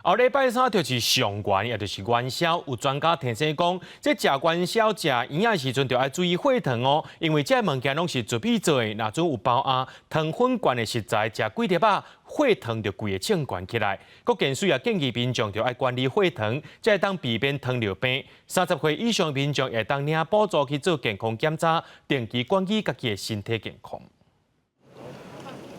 後禮拜三就是上元，也就是元宵。有專家提醒講，這食元宵、食圓仔時陣，就愛注意血糖哦，因為這个物件攏是糯米做的，若準有包餡，糖分懸的食材，食幾粒仔，血糖就規个衝懸起來。國健署也建議民眾就愛管理血糖，才會當避免糖尿病。30歲以上民眾會當領補助去做健康檢查，定期管理家己的身體健康。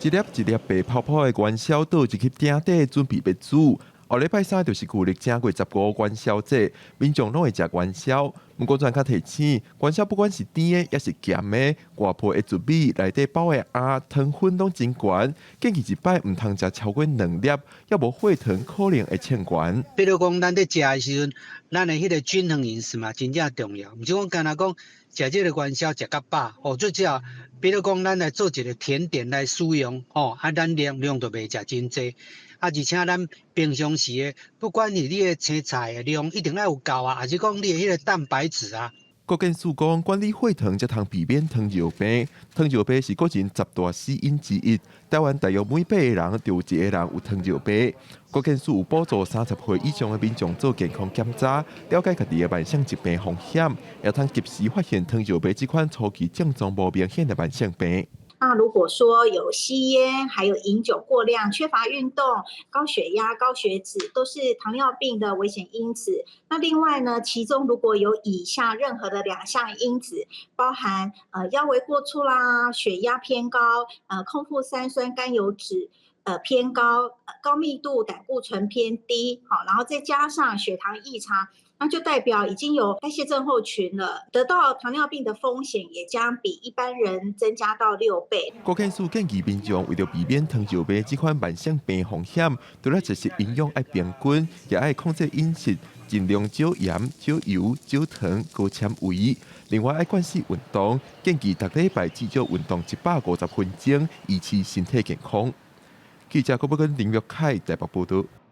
一粒一粒白泡泡的元宵倒入去鼎底，準備欲煮。後禮拜三就是舊曆正月十五元宵節，民眾攏會食元宵。毋過專家提醒，元宵不管是甜的抑是鹹的，外皮的糯米內底包的餡，糖分攏真懸，建議一擺毋通食超過兩粒，猶無血糖可能會衝懸。比如講，咱佇食的時陣，咱的彼个均衡飲食嘛，真正重要。毋是講干焦講食這个元宵食較飽，哦，最主要，比如講，咱來做一个甜點來使用，吼，啊，咱量量就袂食真濟。啊，而且咱平常時的，不管是你的青菜的量一定愛有夠啊，抑是講你的彼个蛋白質啊。國健署講，管理血糖才通避免糖尿病。糖尿病是國人十大死因之一。台灣大約每八個人就有一個人有糖尿病。國健署有補助30歲以上的民眾做健康檢查，了解家己的慢性疾病風險，也通及時發現糖尿病這款初期症狀無明顯的慢性病。那如果說有吸菸、還有飲酒過量、缺乏運動、高血壓、高血脂，都是糖尿病的危險因子。那另外呢，其中如果有以下任何的兩項因子，包含腰圍過粗啦、血壓偏高、空腹三酸甘油酯偏高、高密度膽固醇偏低，好，然後再加上血糖異常，那就代表已經有代謝症候群了，得到糖尿病的風險也將比一般人增加到6倍。國健署建議民眾為著避免糖尿病這款慢性病風險，除了食食營養愛平均，也愛控制飲食，盡量少鹽、少油、少糖、高纖維。另外愛慣勢運動，建議逐禮拜至少運動150分鐘，維持身體健康。記者郭寶根、林玉凱台北報道。